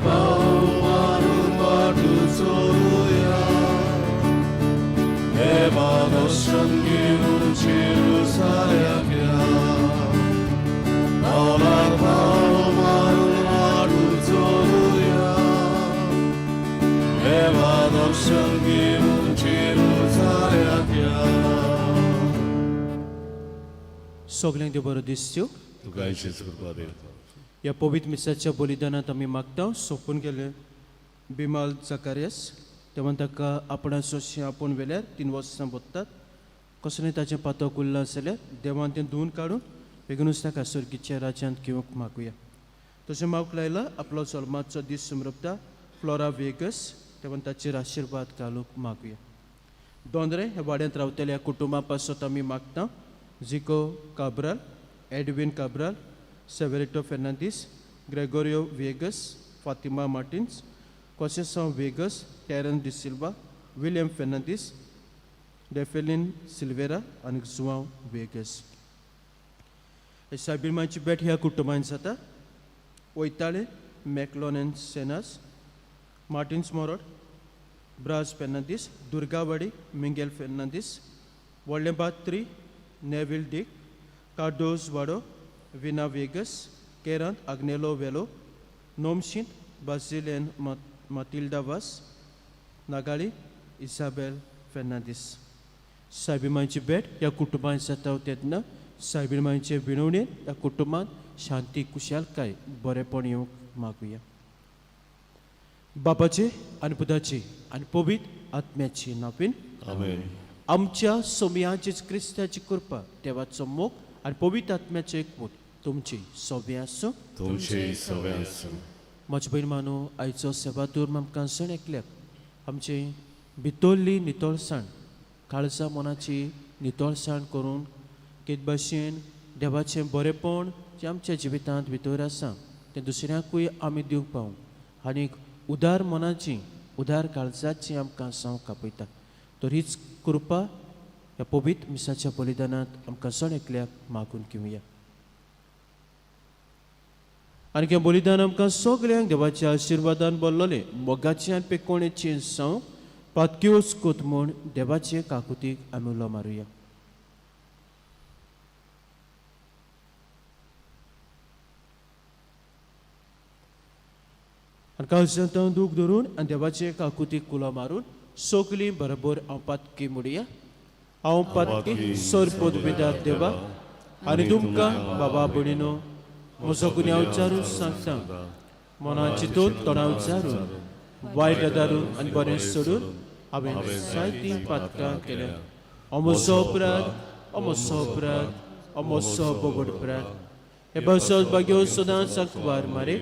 पाव मारून वाटू चोरुया देवा दर्शन घेवन जेरुसाल्याक या पावलार पावल मारून वाटू चोरुया देवा दर्शन घेवन जेरुसाल्याक या. सगल्यांक देव बरो दिसच्यो. तुका कृपा देव. ह्या पवित्र मिसाच्या बलिदानांत आमी मागता सोंपून गेले बिमाल जकारियस तेव्हा ताका आपणाचो शी आपोवन व्हेल्यार 3 वर्सां भोगतात. कसलें ताचें पातक उरलां जाल्यार देवान तें धुवन काडून बेगीनूच ताका सर्गीच्या राज्यांत घेवंक मागुया. तशें मागूंक लायला आपलो जल्माचो दीस समरपता फ्लोरा वेगस तेव्हा ताचेर आशिर्वाद घालूंक मागुया. दोंदरे ह्या वाड्यांत रावतल्या कुटुंबा पासत आमी मागता Zico Cabral, Edwin Cabral, Severito Fernandes, Gregorio Vegas, Fatima Martins, कॉसेसांव वेगस, टेरन डिसिल्वा, विलियम फेर्नांदीस, डेफेलिन सिल्वेरा आनी जुआंव वेगस. सायबीरमांची भेट ह्या कुटुंबान जाता वयताळे मॅकलॉन एन सेनास, मार्टिन्स मोरोड, Braz Fernandes, Durgawadi Miguel Fernandes, व्हडलें बात्री नेवील डीक, कार्डोज वाडो विना वेगस, केरांत आग्नेलो वेलो, नोमशींत बाजील एन मातिल्डा वास, नागाळी इसाबेल फेर्नांदीस. सायबीमांची भेट ह्या कुटुंबान जाता तेन्ना सायबीमांचे विनवणेन ह्या कुटुंबांत शांती, कुशालकाय, बरेपण येवंक मागुया. बापाचे आनी पुताचे आनी पवित्र आत्म्याची नांवान. आमेन. आमच्या सोमयाचे क्रिस्ताची कृपा, देवाचो मोग आनी पवित्र आत्म्याचें एकमत तुमची सोबें आसूं. तुमचे सगळे आसूं. म्हजे भयण मानो, आयचो सेवादूर आमकां सण एकल्याक आमची भितरली नितळसाण, काळजा मनाची नितळसाण करून कित भाशेन देवाचें बरेपण जें आमच्या जिवितांत भितर आसा तें दुसऱ्यांकूय आमी दिवंक पावूं आनी उदार मनाची, उदार काळजाची आमकां सावंक कापयता. तर हीच कृपा ह्या पवित्र मिसाच्या बलिदानांत आमकां सण एकल्याक मागून घेवया. आनी हें बलिदान आमकां सगल्यांक देवाच्या आशिर्वादान भरलोलें मोगाचें आनी पेकोणेचें जावं पातक्योच कोत म्हूण देवाचे काकुतीक आमी उलो मारुया. आनी काळजांत दूख धरून आनी देवाचे काकुतीक उलो मारून सगलीं बरोबर हांव पातकी मुडया. हांव पातकी सोर पदवीदार देवा आनी तुमकां बाबा भयणीनो म्हजो गुन्यांव विचारून सांगता. मनान चिंतून, तोंडा उच्चारून, वायट आदारून आनी बरें सोडून हांवें जायतीं पातकां केल्या. हो म्हजो अपराध, हो म्हजो अपराध, हो म्हजो बोबड अपराध. हे बसत भाग्यो सदांच सांकवार मारे,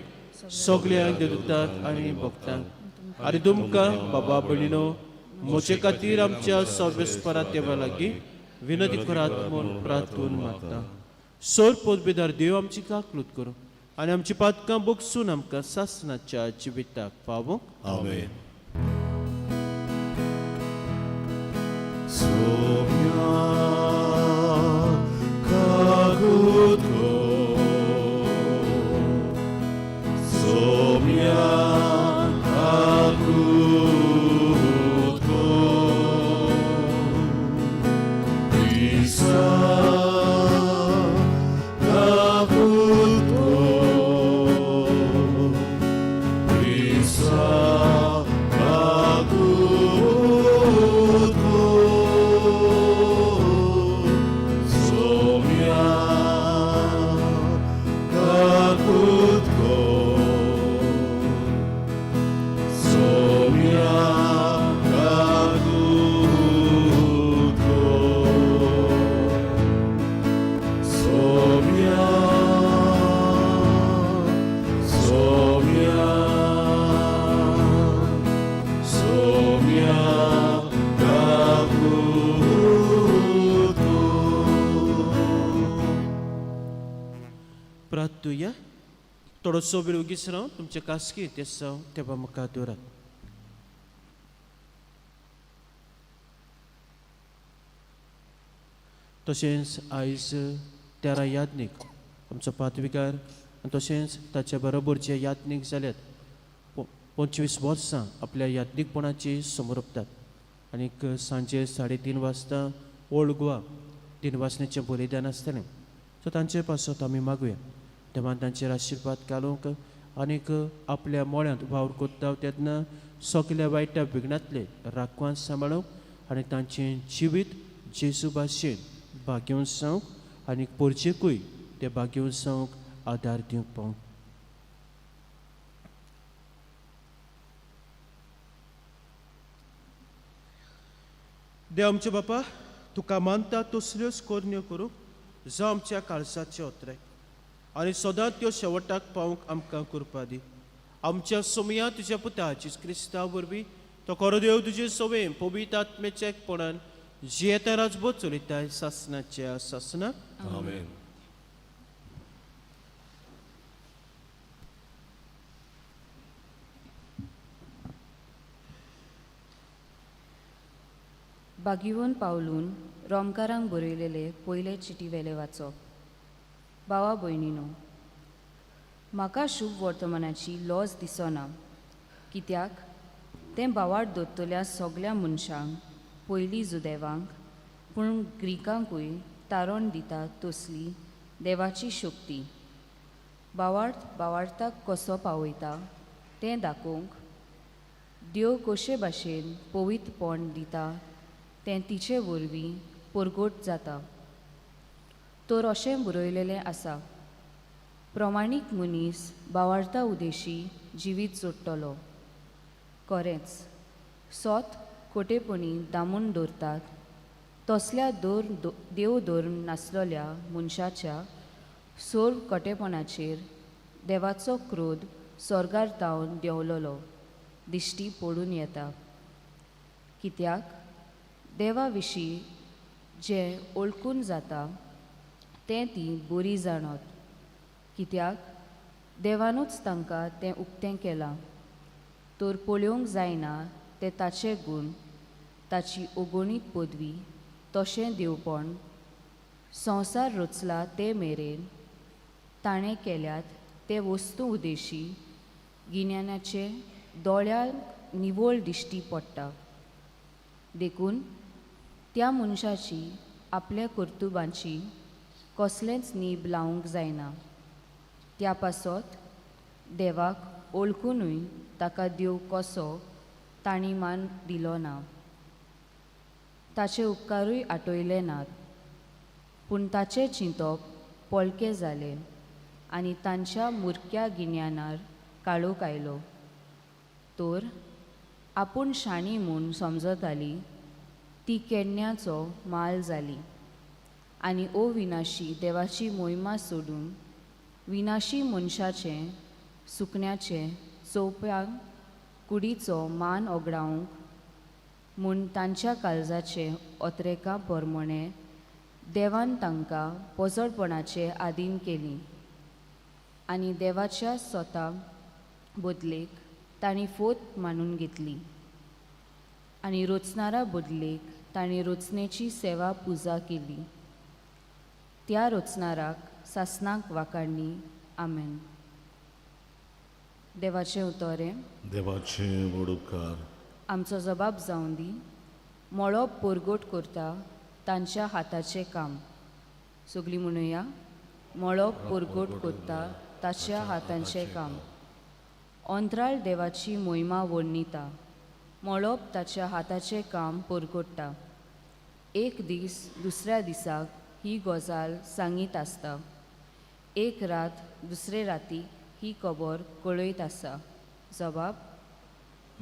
सगल्यांक देवदूतांक आनी भक्तांक आनी तुमकां बाबा भयणीनो म्हजे खातीर आमच्या सर्वेस्परा देवा लागीं विनंती करात म्हूण प्रार्थून मागता. सोर पोदबेदार देव आमची काकलूत करूं आनी आमची पातकां बोगसून आमकां सासनाच्या जिविताक पावोवंक. आमेन. सोम्या काकूत कर, सोम्या काकूत कर, क्रिस्ता काकूत कर, क्रिस्ता काकूत कर, सोम्या काकूत कर, सोम्या काकूत कर, सोम्या, सोम्या, सोम्या काकूत कर. प्रार्थुया. थोडोसो वेळ ओगीच रावन तुमचे कासकी ते साव तेवा मुखार दवरात. तशेंच आयज 13 याज्ञीक आमचो पातविकार आनी तशेंच ताच्या बरोबर जे याज्ञीक जाल्यात 25 वर्सां आपल्या याज्ञीकपणाची समर्पतात आनीक सांजे 3:30 वाजता ओल्ड गोवा दिनवासनेचें बलिदान आसतलें. सो तांचे पासत आमी मागुया देवान तांचेर आशिर्वाद घालूंक आनीक आपल्या मोळ्यांत वावर करता तेन्ना सगल्या वायट विघ्नांतले राखवान सांबाळूंक आनी तांचें जिवीत जेजू भाशेन भाग्योवन जावंक आनी पोरचेकूय ते भाग्योवन जावंक आदार दिवंक पावूं. देव आमचे बापा, तुका मानता तसल्योच करण्यो करूंक जावं आमच्या काळजाचे ओतरे आनी सदांच त्यो शेवटाक पावूंक आमकां कृपा दी. आमच्या सोमया तुज्या पुता जेजू क्रिस्ता वरवीं तो खरो देव तुजे सवयेन पवित्र आत्म्याच्या एकपणान जियेता राजबो चलयताय सासनाच्या सासनाक. आमेन. बागिवन पावलून रोमकारांक बरयलेले पयले चिटी वेले वाचप. भावा भयणीनो, म्हाका शुभ वर्तमानाची लॉज दिसना, कित्याक तें बावाट दवरतल्या सगल्या मनशांक, पयलीं जुदेवांक पूण ग्रिकांकूय तारण दिता तसली देवाची शक्ती बावार्थ बावार्थाक कसो पावयता तें दाखोवंक देव कशे भाशेन पवित्रपण दिता तें तिचे वरवीं परगट जाता. तर अशें बरयलेलें आसा, प्रमाणीक मनीस बावार्था उदेशी जिवीत जोडटलो. खरेंच सोत कोटेपणी दामून दवरतात तसल्या देव धर्म नासलेल्या मनशाच्या सोर कोटेपणाचेर देवाचो क्रोध स्वर्गार तावन देंवलोलो दिश्टी पडून येता. कित्याक देवा विशीं जें ओळखून जाता तें ती बरी जाणत, कित्याक देवानूच तांकां तें उक्तें केलां. तर पळोवंक जायना तें ताचे गूण, ताची ओगणीत पदवी, तशें देवपण संवसार रचला ते मेरेन ताणें केल्यात ते वस्तू उदेशी गिन्यानाचे दोळ्यांक निवळ दिश्टी पडटा. देखून त्या मनशाची आपल्या कर्तुबांची कसलेंच नीब लावंक जायना. त्या पासत देवाक ओळखुनूय ताका देव कसो तांणी मान दिलो ना, ताचे उपकारूय आटयले नात. पूण ताचें चिंतप पोलकें जालें आनी तांच्या मुरक्या गिन्यानार काळोख आयलो. तर आपूण शाणी म्हूण समजताली ती केन्नाचो माल जाली आनी अविनाशी देवाची मोहिमा सोडून विनाशी मनशाचें सुकण्याचें चोवप्यांक कुडीचो मान ओगडावंक म्हूण तांच्या काळजाचे ओतरेका परमणे देवान तांकां पोजडपणाचे आदीन केली आनी देवाच्या स्वता बदलेक तांणी फोत मानून घेतली आनी रचणारा बदलेक तांणी रचनेची सेवा पुजा केली. त्या रचणाराक सासनाक वाकाडणी. आमेन. देवाचें उतोरें देवाचे व्हड उपकार. आमचो जबाब जावं दी. मळब परगट करता तांच्या हाताचें काम. सगळीं म्हणुया, मळब परगट करता ताच्या हातांचें काम. अंतराळ देवाची मोहिमा वर्णिता. मळब ताच्या हाताचें काम परगट्टा. एक दीस दुसऱ्या दिसाक ही गजाल सांगीत आसता. एक रात दुसरे राती ही खबर कळयत आसा. जबाब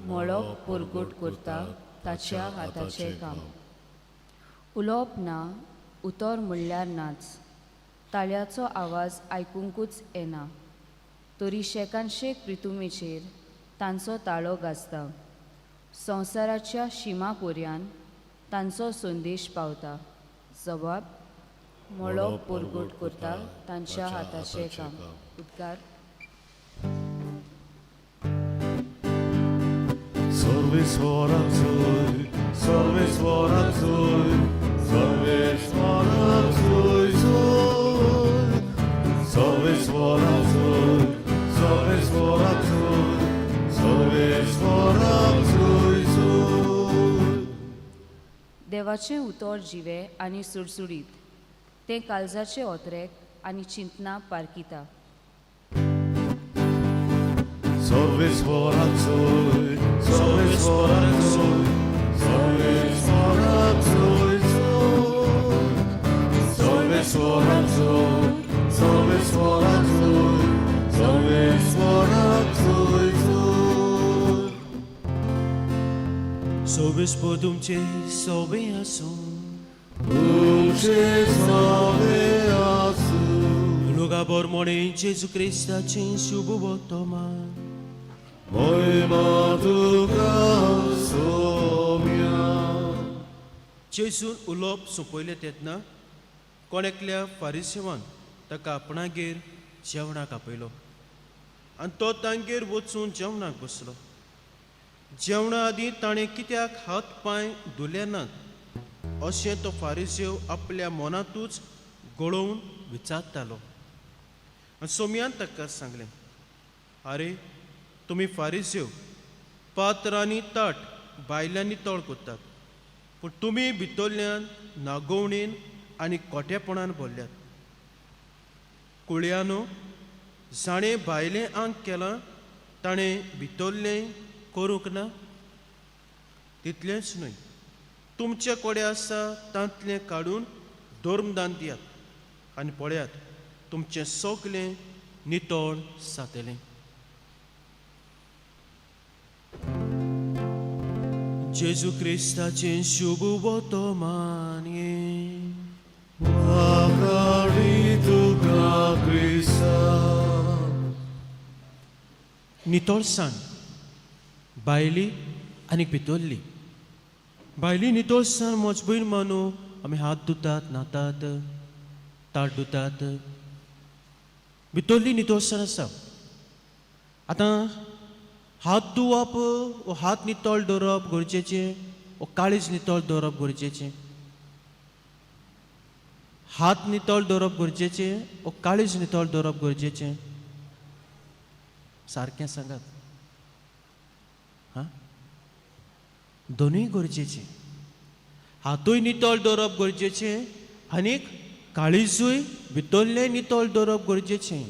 मळब परगट करता ताच्या हाताचें काम. उलोवप ना, उतर म्हणल्यार नाच. ताळ्याचो आवाज आयकुंकूच येना तरी शेकानशेक प्रितुमेचेर तांचो ताळो गाजता. संवसाराच्या शिमा पर्यान तांचो संदेश पावता. जबाब मळब परगट करता तांच्या हाताचें काम. उद्गार. सर्वेस्वराचोय सर्वेस्वराचोय सर्वेस्वराचोय जोय सर्वेस्वराचोय सर्वेस्वराचोय सर्वेस्पराक सुय सुय. देवाचें उतर जिवें आनी सुडसुडीत, तें काळजाचे ओतरेक आनी चिंतना पारखिता. सर्वेस्पराक सुय, सर्वेस्पराक सुय, सर्वेस्पराक सुय सुय. सर्वेस्पराक सुय, सर्वेस्पराक सुय, सर्वेस्पराक सुय सुय. सोबेस्पो तुमचे सोबे आसूं. तुमचे सोबे आसूं. लुगा बोरमोणे जेजू क्रिस्ताचें शुभ वर्तमान. मोहिमा तुका सोम्या. जेजून उलोवप सोंपयलें तेन्ना कोण एकल्या फारिसेवान ताका आपणागेर जेवणाक आपयलो आनी तो तांगेर वचून जेवणाक बसलो. जेवणा आदीं ताणें कित्याक हात पांय धुले नात अशें तो फारिसेव आपल्या मनांतूच गळोवन विचारतालो. आनी सोमयान ताका सांगलें, आरे तुमी फारिसेव पात्र आनी ताट बायल्यांनी नितळ करतात, पूण तुमी भितरल्यान नागोवणेन आनी कोटेपणान भरल्यात. कुळयानो, जाणें भायलें आंग केलां ताणें भितरलें करूंक ना? तितलेंच न्हय, तुमचे कडेन आसा तांतलें काडून धर्मदान दियात आनी पळयात तुमचें सगलें नितळ जातलें. जेजू क्रिस्ताचें शुभ वर्तमान. वाखाणी तुका क्रिस्ता. नितळसाण भायली आनी भितरली. भायली नितळसाण म्हज भयण मानू आमी हात धुतात, न्हातात, ताट धुतात. भितरली नितळसाण आसा. आतां हात धुवप वो हात नितळ दवरप गरजेचें वो काळीज नितळ दवरप गरजेचें? हात नितळ दवरप गरजेचें वो काळीज नितळ दवरप गरजेचें? सारकें सांगात. हां, दोनूय गरजेचें. हातूय नितळ दवरप गरजेचें आनीक काळीजूय भितरलें नितळ दवरप गरजेचें.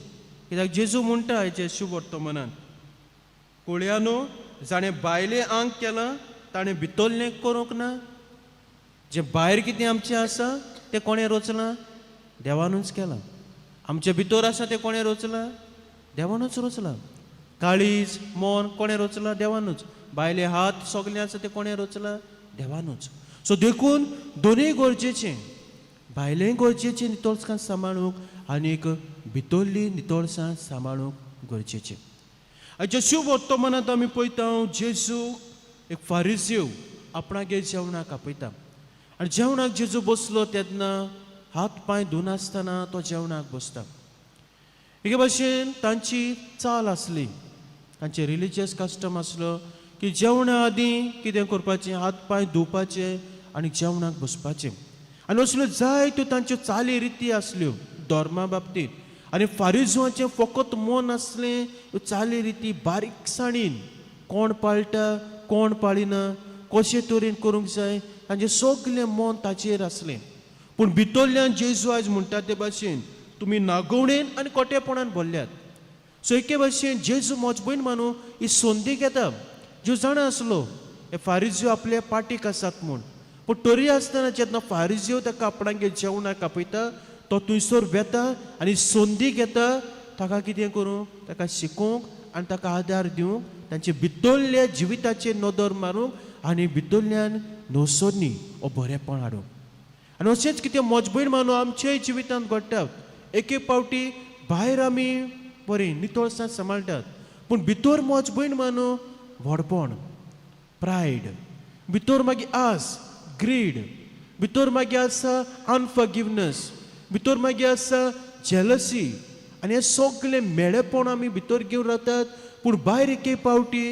कित्याक जेजू म्हणटा हेजें शुभ वर्तमानान, कोळयानो, जाणें भायलें आंग केलां ताणें भितरलें करूंक ना? जें भायर कितें आमचें आसा तें कोणें रचलां? देवानूच केलां. आमचे भितर आसा तें कोणें रचलां? देवानूच रचलां. काळीज मन कोणें रचलां? देवानूच. भायले हात सगळें आसा तें कोणें रचलां? देवानूच. सो देखून दोनूय गरजेचें, भायलें गरजेचें नितळसाण सांबाळूंक आनीक भितरली नितळसाण सांबाळूंक गरजेचें. आयच्या शुभ वर्तमानांत आमी पळयता जेजू एक फारिसेव आपणागेर जेवणाक आपयता आनी जेवणाक जेजू बसलो तेन्ना हात पांय धुनासतना तो जेवणाक बसता. एके भाशेन तांची चाल आसली, तांचे रिलिजियस कस्टम आसलो की जेवणा आदीं कितें करपाचें, हात पांय धुवपाचे आनी जेवणाक बसपाचें. आनी असल्यो जायत्यो तांच्यो चाली रिती आसल्यो धर्मा बाबतींत. आनी फारिजवाचें फकत मन आसलें ह्यो चाली रिती बारीकसाणीन कोण पाळटा कोण पाळिना कशे तरेन करूंक जाय, तांचें सगलें मन ताचेर आसलें. पूण भितरल्यान जेजू आयज म्हणटा ते भाशेन तुमी नागोवणेन आनी कोटेपणान भरल्यात. सो एके भाशेन जेजू म्हज भयण मानू ही संदी घेता. ज्यो जाणा आसलो हे फारिज्यो आपले पाटीक आसात म्हूण, पूण तरी आसतना जेन्ना फारिज्यो ताका आपणागेर जेवणाक आपयता तो थंयसर वेता आनी संदी घेता ताका कितें करूं, ताका शिकोवंक आनी ताका आदार दिवंक, तांचे भितरल्या जिविताचेर नदर मारूंक आनी भितरल्यान नवसरनी हो बरेपण हाडूंक. आनी अशेंच कितें म्हज भयण मानू आमच्याय जिवितांत घडटा. एक एक फावटी भायर आमी बरीं नितळसाण सांबाळटात, पूण भितर म्हज भयण मानू व्हडपण, प्रायड, भितर मागीर आस, ग्रीड, भितर मागीर आसा अनफॉरगिवनस, भितर मागीर आसा जेलसी. आनी हें सगळें मेळेपण आमी भितर घेवन रावतात, पूण भायर एक एक फावटी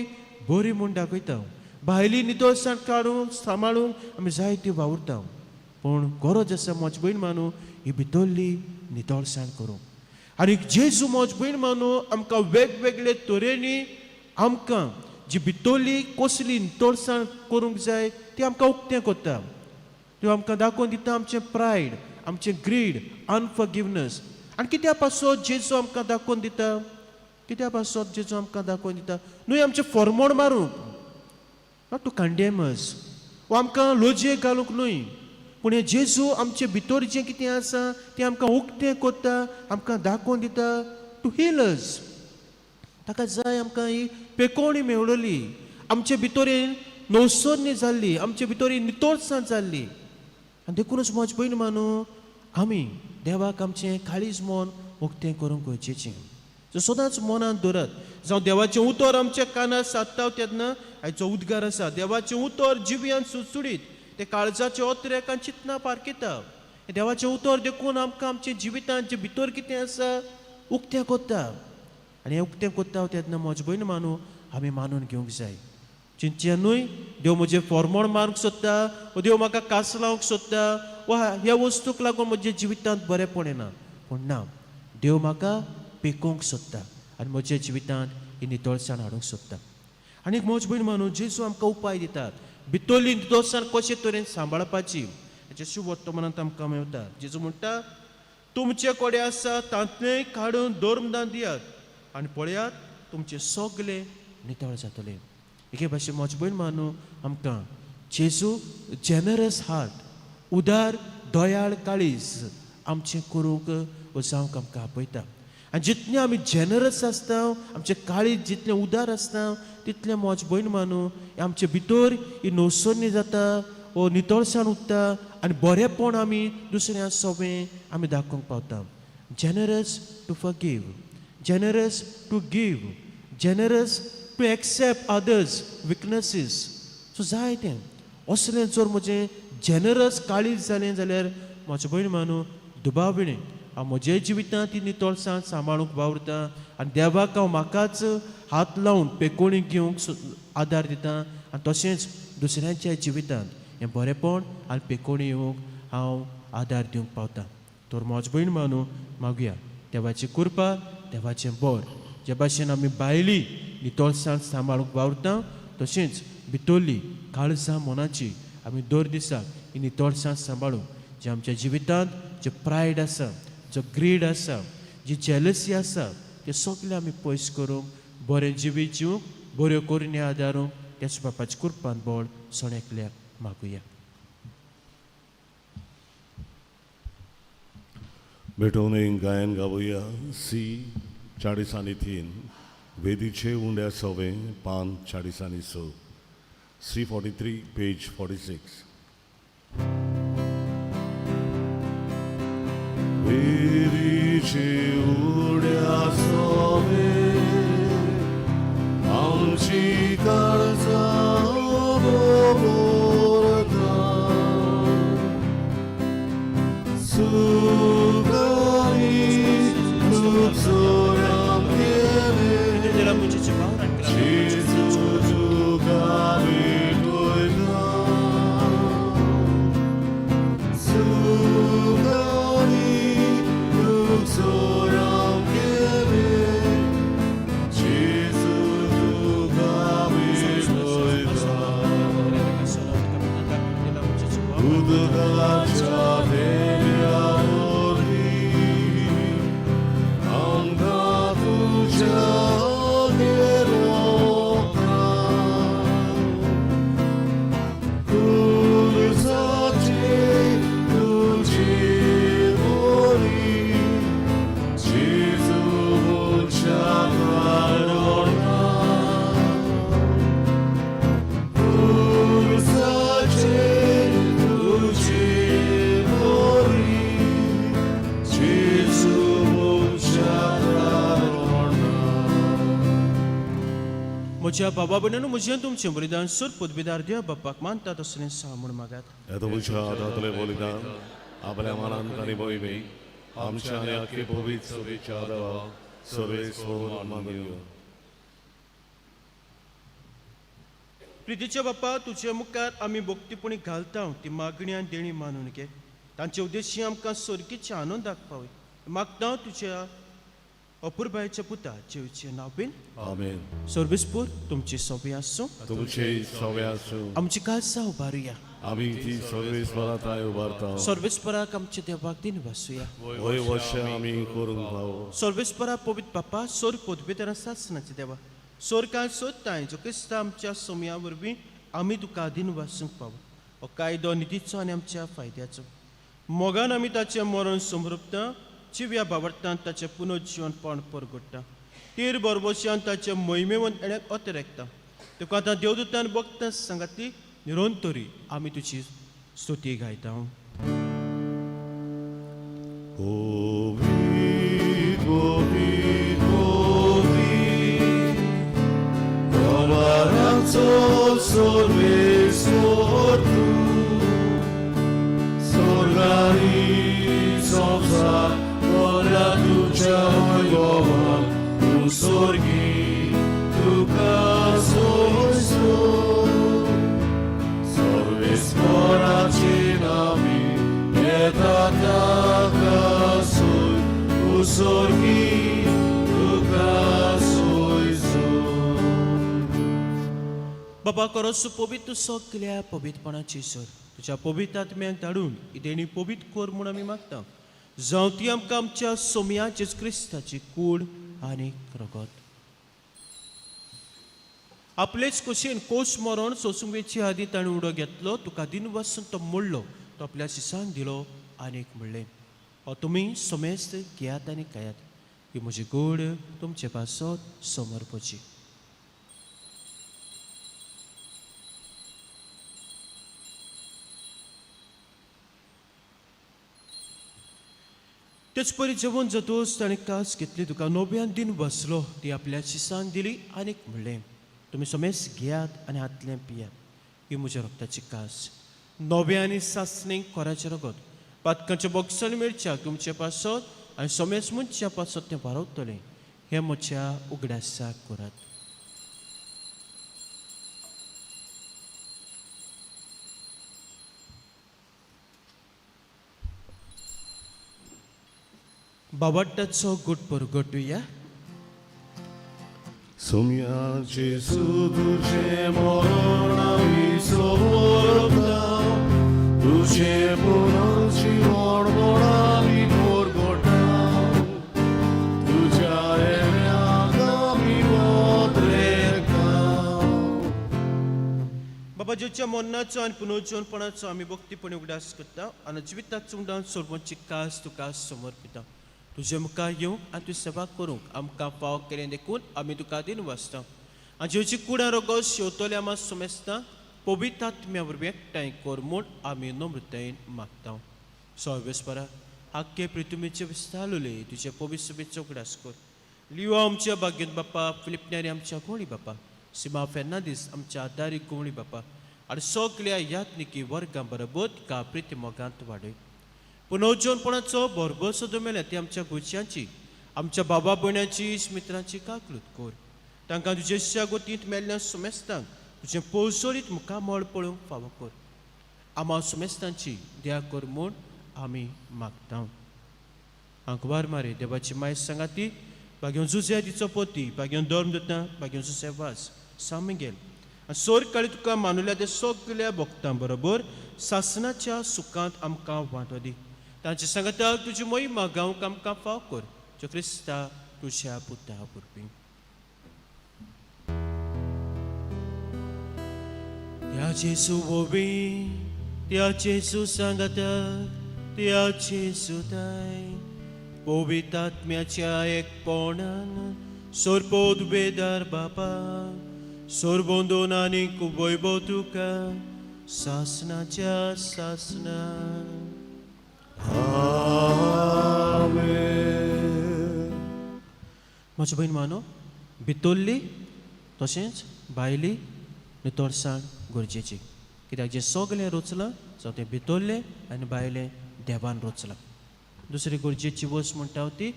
बरी म्हूण दाखयता. भायली नितळसाण काडूंक सांबाळूंक आमी जायती वावुरता, पूण गरज आसा म्हज भयण मानू ही भितरली नितळसाण करूंक. आनी जेजू म्हज भयण मानू आमकां वेगवेगळे तरेनी आमकां जी भितरली कसली नितळसाण करूंक जाय ती आमकां उक्तें करता. त्यो आमकां दाखोवन दिता आमचें प्रायड, आमचें ग्रीड, अनफॉरगिवनस. आनी कित्या पासत जेजू आमकां दाखोवन दिता? कित्या पासत जेजू आमकां दाखोवन दिता? न्हय आमचें फॉर्मोण मारूंक, not to condemn अस, वो आमकां लजेक घालूंक न्हय, पूण हें जेजू आमचे भितर जें कितें आसा तें आमकां उक्तें करता, आमकां दाखोवन दिता टू हील अस. ताका जाय आमकां ही पेकोवणी मेवळली, आमचे भितर नवसरणी जाल्ली, आमचे भितर नितळसाण जाल्ली. आनी देखूनच म्हज भयण मानू आमी देवाक आमचें काळीज मन उक्तें करूंक गरजेचें. सो सदांच मनांत दवरात, जावं देवाचें उतर आमच्या कानार सादता तेन्ना आयचो उद्गार आसा, देवाचें उतर जिव्यान सुडसुडीत तें काळजाचे ओतरेक आनी चिंतना पारखिता. देवाचें उतर देखून आमकां आमच्या जिवितांत जें भितर कितें आसा उक्तें करता. आनी हें उक्तें करता तेन्ना म्हज भयण मानू आमी मानून घेवंक जाय. चिंतचें न्हय देव म्हजें फॉर्मोण मारूंक सोदता वो देव म्हाका कास लावंक सोदता वा ह्या वस्तूक लागून म्हज्या जिवितांत बरेंपण येना, पूण ना, देव म्हाका पेकोवंक सोदता आनी म्हज्या जिवितांत ही नितळसाण हाडूंक सोदता. आनी एक म्हज भयण मानू जेजू आमकां उपाय दिता भितरली नितळसाण कशे तरेन सांबाळपाची. हाचें शुभवर्तमानांत आमकां मेवता. जेजू म्हणटा, तुमचे कडेन आसा तांतलें काडून धर्मदान दियात आनी पळयात तुमचें सगलें नितळ जातलें. एके भाशेन म्हज भयण मानू आमकां जेजू जेनरस हार्ट, उदार दयाळ काळीज आमचें करूंक वो जावंक आमकां आपयता. आनी जितलें आमी जेनरस आसता, आमचें काळीज जितलें उदार आसता तितलें म्हज भयण मानू आमचे भितर ही नवसरणी जाता, वो नितळसाण उरता आनी बरेंपण आमी दुसऱ्या सोबें आमी दाखोवंक पावता. Generous to forgive, generous to give, generous to accept others weaknesses. So जाय तें असलें जर म्हजें जेनरस काळीज जालें जाल्यार म्हजें भयण मानू दुबाव विणें हांव म्हज्या जिवितांत ती नितळसाण सांबाळूंक वावुरता आनी देवाक हांव म्हाकाच हात लावन पेकोणी घेवंक आदार दिता आनी तशेंच दुसऱ्यांच्या जिवितांत हें बरेंपण आनी पेकोणी येवंक हांव आदार दिवंक पावता. तर म्हज भयण मानू मागुया देवाची कृपा, देवाचें बर. जे भाशेन आमी भायली नितळसाण सांबाळूंक वावुरता तशेंच भितरली काळजां मनाची आमी दर दिसाक ही नितळसाण सांबाळूंक, जे आमच्या जिवितांत जे प्रायड आसा, जो ग्रीड आसा, जी जेलसी आसा, ते सगळे आमी पयस करूंक, बरें जिवीत जिवंक, बऱ्यो करण्यो आदारूंक त्याच बापाच्या कृपान बळ सणेकल्याक मागुया. भेटोवन एक गायन गावया. सी 43, वेदीचे उंड्या सवे पान 46, सी 43 पेज 46. वेदीचे उड्या सवे आमची काळजां बोबोरता, सुखानी लुकसोराम केले, जेजू तुका भेटोयता, सुखानी लुकसोराम केले, जेजू तुका भेटोयता. उदकाच्या देव्या वरवीं आमकां तुज्या गेलोता. खुर्साचे तुजे वरवीं जेजू मनशाक वाडोवना. खुर्साचे तुजे वरवीं जेजू मनशाक वाडोवना. म्हज्या बाबा भयणांनो, म्हजें तुमचें बलिदान सोद पदवीदार देव बापाक मानता तसलें सा म्हूण मागात. हे तुमच्या हातांतले बलिदान आपल्या मनान आनी मोहिमे आमच्या आनी आख्खे पवित्र सभेच्या देवा सर्वेस्पर मानून. प्रितीच्या बापा, तुजे मुखार आमी भक्तीपणी घालता ती मागणी आनी देणी मानून घे. तांचे उद्देशी आमकां सर्गीच्या आनंदाक पावय मागता तुज्या अपुरबायच्या पुता जेवचे नांवेन. आमेन. सर्वेस्पोर तुमची सोबी आसूं. तुमचे सवे आसूं. आमची काळजां उबारुया. आमी ती सर्वेस्परा उबारता. सर्वेस्पराक आमच्या देवाक दिन वासूया. वय वर्ष आमी करूंक फावो. सर्वेस्परा पवित्र बापा सोर पदवेदार सासनाचे देवा सोरकाळ सोदताय जो क्रिस्ता आमच्या सोमया वरवीं आमी तुका दिन वासूंक पावो. हो कायदो निधीचो आनी आमच्या फायद्याचो. मोगान आमी ताचें मरण समृपता, जिव्या बावडटान ताचें पुनर्जीवनपण परगडटा, तीर बरबोशान ताचें मोहिमेवंत येण्याक अतिरेकता. तुका आतां देवदूतान बघता सांगाती निरंतरी आमी तुजी स्तुती गायता. पवित्र पवित्र पवित्र प्रभाराचो सर्वेस्पर तूं, स्वर्गारी संवसार भरला तुज्या वैभवान, तूं स्वर्गी तुका सोयसो. सर्वेस्पराचे नामी येता ताका सोय, तूं स्वर्गी तुका सोयसो. बाबा करोस पवित्र सगल्या पवित्रपणाची सर तुज्या पवित्र आत्म्याक धाडून ही देणी पवित्र कर म्हूण आमी मागता. जावं ती आमकां आमच्या सोमया जेजू क्रिस्ताची कूड आनी रगत. आपलेच कुशीन कोस मरण सोसूंक वेचे आदी ताणें उडो घेतलो, तुका दिन वसून तो मोडलो, तो आपल्या शिसांक दिलो आनी म्हणलें, हो तुमी समेस्त घेयात आनी खायात, ही म्हजी गोड तुमचे पासत समर्पची. तेच परी जेवण जातोच ताणें कास घेतली, तुका नव्यान दिन बसलो, ती आपल्या शिसांक दिली आनीक म्हणलें, तुमी समेस्त घेयात आनी हातलें पियात, ही म्हज्या रक्ताची कास, नव्या आनी सासणीक कोराचें रगत, पातकांच्या बोगसण मेळच्या तुमचे पासत आनी समेस्त मनच्या पासत तें वारवतलें. हें म्हज्या उगडासाक करात. बाबाट्टाचो गुट परगटुया. सोमया जेजू तुजें मरण आमी समर्पता, तुजें पुनर्जीवण म्हूण आमी परगटा, तुज्या येण्याक आमी वोतरेता. बाबा जेच्या मरणाचो आनी पुनर्जीवनपणाचो आमी भक्तीपणी उगडास करता आनी जिविताचो उडान सर्वांची कास तुका समर्पिता. तुजे मुखार येवंक आनी तुजी सेवा करूंक आमकां फावो केलें देखून आमी तुका दिन वाचता. आनी जेवची कुडां रोगो शेवतले आमा सुमेस्ता पवित्र आत्म्या वरवीं एकठांय कर म्हूण आमी नम्रतायेन मागता. सर्वेस्परा आख्खे पृथ्वीचे विस्तारले तुजे पवित्र सभेचो उगडास कर. लियो आमच्या भाग्यत बापा, फिलिपन्यारी आमच्या गोळी बापा, सीमा फेर्नांदीस आमच्या आदारी गोवळी बापा आनी सगल्या यात्निकी वर्गां बरोबर का प्रिती मोगांत वाडय. पुनर्जीवनपणाचो भरभर सदो मेल्या ती आमच्या गोंयच्यांची, आमच्या बाबा भयणांची, मित्रांची काकलूत कर. तांकां तुजे गोतींत मेल्ल्या सुमेस्तांक तुजें पोळसोरीत मुखामळ पळोवंक फावो कर. आमा सुमेस्तांची दया कर म्हूण आमी मागता. आंकवार मारे देवाची माय सांगाती भाग्यों जुजे तिचो पोती, भाग्यों धर्म दिता, भाग्यों जुजे वास सामिगेल आनी सोर काळी तुका मानुल्या ते सगल्या भक्तां बरोबर सासनाच्या सुखांत आमकां वांटो दी. तांचे सांगाताक तुजी मोहिमा गावंक आमकां फाव कर, जो क्रिस्ता तुज्या पुता वरवीं. त्या जेजू वोवी, त्या जेजू सांगाता, त्या जेजू ताय पवित्र आत्म्याच्या एकपणान सोरपोत बेदार बापा सोरबोंदोन आनी वैभव तुका सासनाच्या सासना. आमेन. म्हज्या भयण मानो भितरली तशेंच भायली नितळसाण गरजेची, कित्याक जें सगळें रचलां जावं तें भितरलें आनी भायलें देवान रचलां. दुसरी गरजेची वस्त म्हणटा ती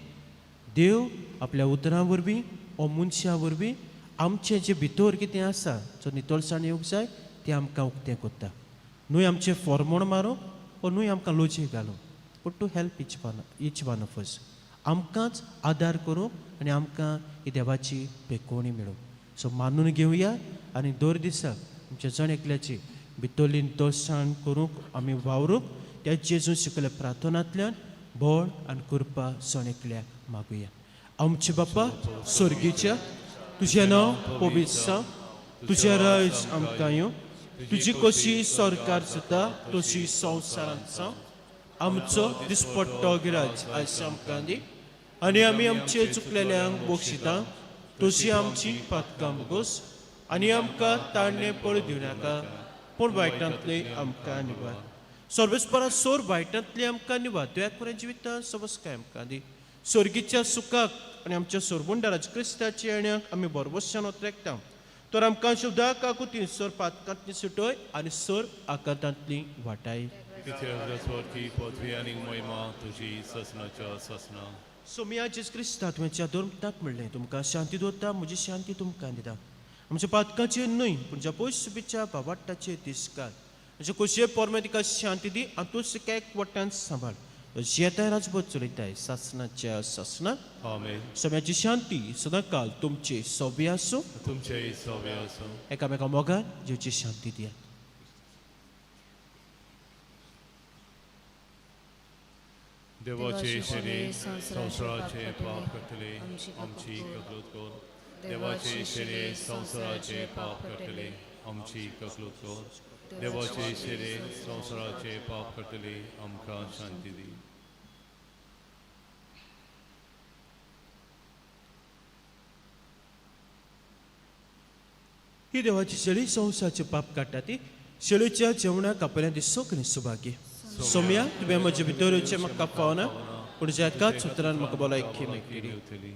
देव आपल्या उतरां वरवीं ओ मनशां वरवीं आमचें जें भितर कितें आसा जो नितळसाण येवंक जाय तें आमकां उक्तें करता. न्हय आमचें फॉर्मोण मारूंक ओ न्हय आमकां लोजी घालूंक, but to help each one of us. आमकांच आदार करूंक आनी आमकां ही देवाची पेकोवणी मेळूं. सो मानून घेवया आनी दर दिसाक आमच्या जण एकल्याची भितरली दोशाण करूंक आमी वावरूंक त्या जेजून शिकयल्ल्या प्रार्थनांतल्यान बळ आनी कृपा जण एकल्याक मागुया. आमचे बापा स्वर्गीच्या, तुजें नांव पवित्र जावं, तुजें राज आमकां येवं, तुजी कशी सरकार जाता तशी संवसारांत जावं. आमचो दिसपट्टो गिराज आयज आमकां दी आनी आमी आमचे चुकलेल्यांक बक्षिता तशी आमची पातकां बोगोस आनी आमकां ताणें पळ दिवं नाका, पूण वायटांतली आमकां निवार. सर्वेस्परा सोर वायटांतली आमकां निवार, तुवें कुरें जिवितां सबस्काय आमकां दी. स्वर्गीच्या सुखाक आनी आमच्या सोरबुंडाराज क्रिस्ताच्या येण्याक आमी बरबशान ओतरेकता. तर आमकां शुद्धा काकुतीन सोर पातकांतली सुटय आनी सोर आकांतांतली वाटाय. की पदवी आनी महिमा तुजी ससनाच्या ससना. सोमिया जेज क्रिस्ता तुवें धर्मताक म्हणलें, तुमकां शांती दवरता, म्हजी शांती तुमकां दिता. आमच्या पातकाचेर न्हय पूण ज्या पयस बावाट्टाचेर दिसकाल म्हजे खोशये पोरमे तिका शांती दी आनी तूं एक वट्टान सांबाळ. जेताय राजबोध चलयताय सासनाच्या सासना. आमेन. सम्याची शांती सदांकाल तुमचे सोबी आसूं, तुमचे सोबे आसूं. एकामेका मोगान जेवची शांती दियात. देवाचे शरीर संवसाराचे पाप करतले आमची ककलूत कर. देवाचे शरीर संवसाराचे पाप करतले आमची ककलूत कर. देवाचे शरीर संवसाराचे पाप करतले आमकां शांती दी. ही देवाची शेळी संवसाराचे पाप काडटा ती शेळीच्या जेवणाक आपल्या ती सगळीं सुभागी. सोम्या तुवें म्हजे भितर येवचें म्हाका फावना, पूण ज्या एकाच उतरान म्हाका भलायकी मेळटली. मेवतली.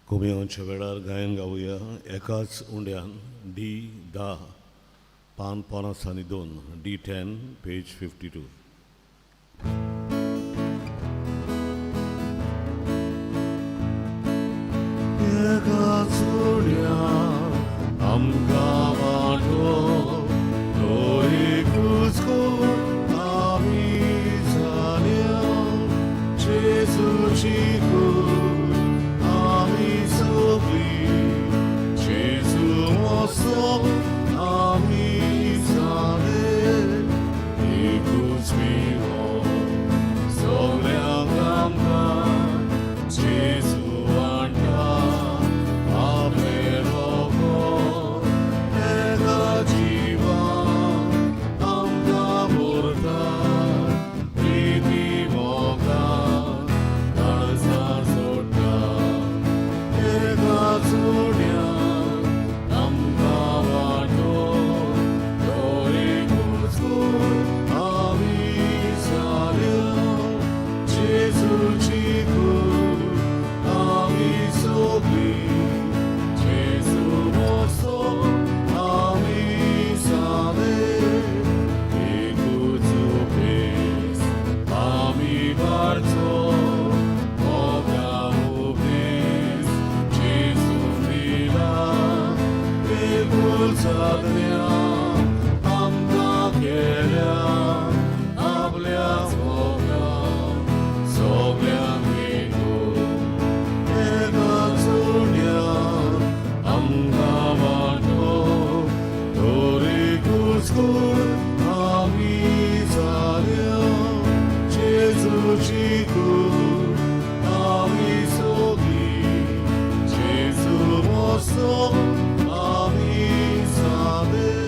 कोमियांच्या वेळार गायन गावया एकाच उंड्यान डी 10 पान 50 आनी 2 डी 10 पेज 52. एकाच उंड्यान आमकां वांटो तो एकूच कोण आमी जाल्या जेजूची कूड आमी सगळीं जेजू असो आमी जाले एकूच विवो सगळ्यांक आमकां जेजू वांटा आपलें रोगो एका जिवान आमकां भरता प्रिती मोगान काळजां सोडटा एका चुड्यान आमकां वांटो तो एकूच कोण आमी जाले. जेजूची कूड आमी सगळीं, जेजू मरसो आमी सादेर.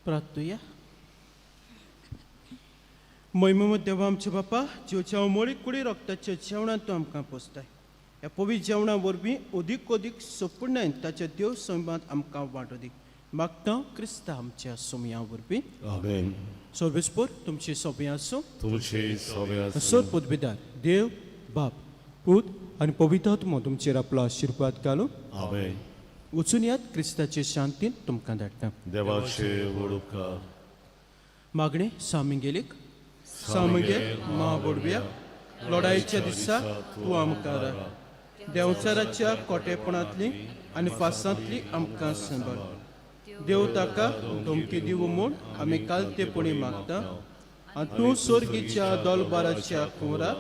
प्रार्थुया. महिमो देवा आमच्या बापा, जिवच्या मोळी कुडी रक्ताच्या जेवणान तूं आमकां पोसताय. ह्या पवित्र जेवणा वरवीं अदीक अदीक सोपूर्णायन ताच्या देव संवाद आमकां वांटो दी. मागता क्रिस्ता आमच्या सोमया वरवीं. आमेन. सर्वेस्पोर तुमची सोंपी आसूं. तुमचे सोबे आसूं. सर पदवीदार देव बाप पूत आनी पवित्र आत्मो तुमचेर आपलो आशिर्वाद घालूं. आमेन. वचून यात क्रिस्ताचे शांतीन तुमकां धाडटा. देवाचे व्हड उपकार. मागणें सामिंगेलीक. सामगेल मा बोडव्या लढायेच्या दिसा तूं आमकां राख. देंवचाराच्या कोटेपणांतली आनी फासांतली आमकां सांबाळ. देव ताका धमकी दिवं म्हूण आमी कालतेपणी मागता. आनी तूं सोर्गीच्या दोलबाराच्या कुंवराक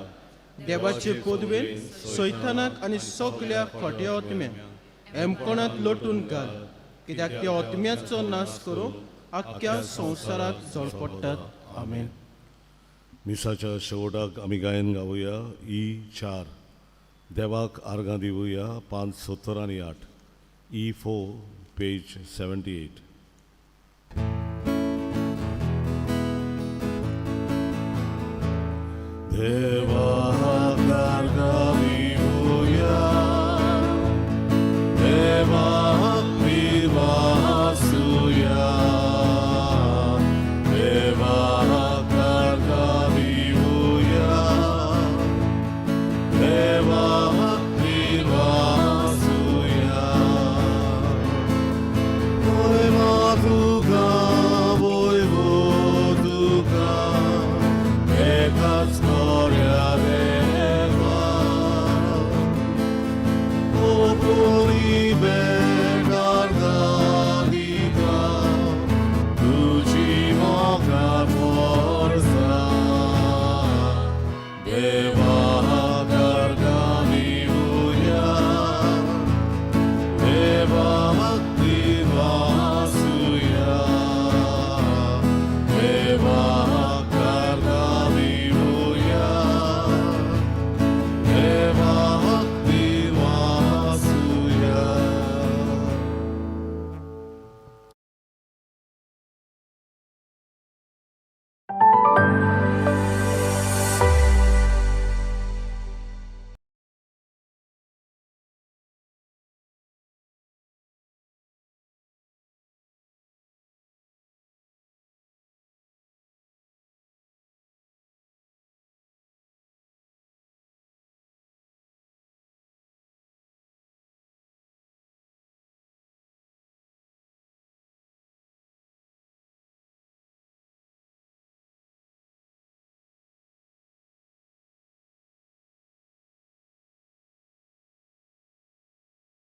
देवाचे पदवेन सैतानाक आनी सगल्या खोट्या ओतम्याक एमकोणांत लोटून घाल, कित्याक त्या ओतम्याचो नाश करूंक आख्ख्या संवसाराक जळपडटात. आमेन. मिसाच्या शेवटाक आमी गायन गावया ई 4 देवाक आर्गां दिवया 5 70 आनी 8 ई 4 पेज 78.